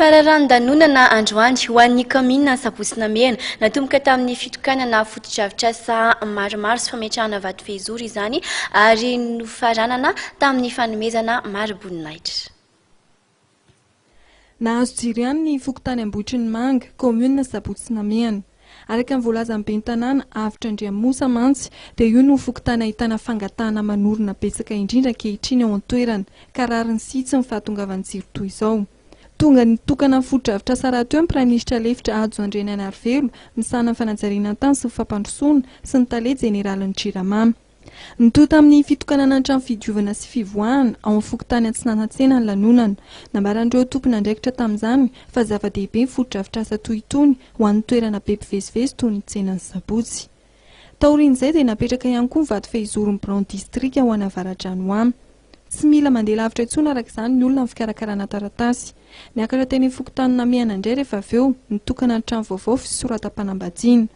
Fararanon-danonana androany ho an'ny kaominina Sabotsy Namehana. Natomboka tamin'ny fitokanana fotodrafitrasa maromaro sy fametrahana vato fehizoro izany ary nofaranana tamin'ny fanomezana mari-boninahitra. Nahazo jiro ihany ny fokontany Ambohitrinimanga, kaominina Sabotsy Namehana. Araka ny voalazan'ny ben'ny tanàna Avotra Andriamosa mantsy dia io no fokontany ahitana fangatahana manorina betsaka indrindra ankehitriny ao an-toerana ka rariny sy hitsiny ny fahatongavan'ny jiro toy izao. Tonga nitokana ny fotodrafitrasa rahateo ny Praiminisitra lefitra Hajo Andrianainarivelo, misahana ny fanajariana ny tany sy ny fampandrosoana, sy ny tale jeneralin'ny Jirama. Nitohy tamin'ny fitokanana ny trano fidiovana sy fivoahana ao amin'ny fokontany Atsinanantsena ny lanonana. Nambaran'ireo tompon'andraikitra tamin'izany fa zava-dehibe ny fotodrafitrasa toy itony ho an'ny toerana be mpivezivezy toy ny tsenan'ny Sabotsy. Taorian'izay dia napetraka ihany koa ny vato fehizoron'ny biraon'ny distrika ho an'Avaradranohama. Tsy mila mandeha lavitra intsony araka izany ny olona amin'ny fikarakarana taratasy. Niakatra teny amin'ny fokontany Namehana indray rehefa avy eo, nitokana ny trano vaovao fisoratam-panambadiana.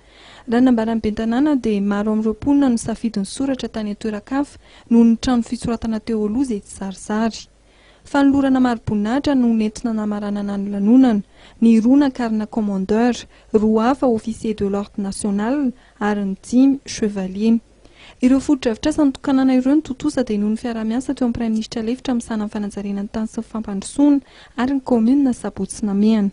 Raha ny nambaran'ny ben'ny tanàna dia maro amin'ireo mponina no nisafidy ny soratra tany an-toeran-kafa noho ny trano fisoratana teo aloha izay tsizarizary. Fanolorana mari-boninahitra no nentina namaranana ny lanonana. Ny roa nakarina commandeur, roa hafa officier de l'ordre national ary ny dimy chevalier. Ireo fotodrafitrasa notokanana ireo no tontosa dia noho ny fiaraha-miasa teo amin'ny Praiminisitra lefitra misahana ny fanajariana ny tany sy ny fampandrosoana ary ny kaominina Sabotsy Namehana.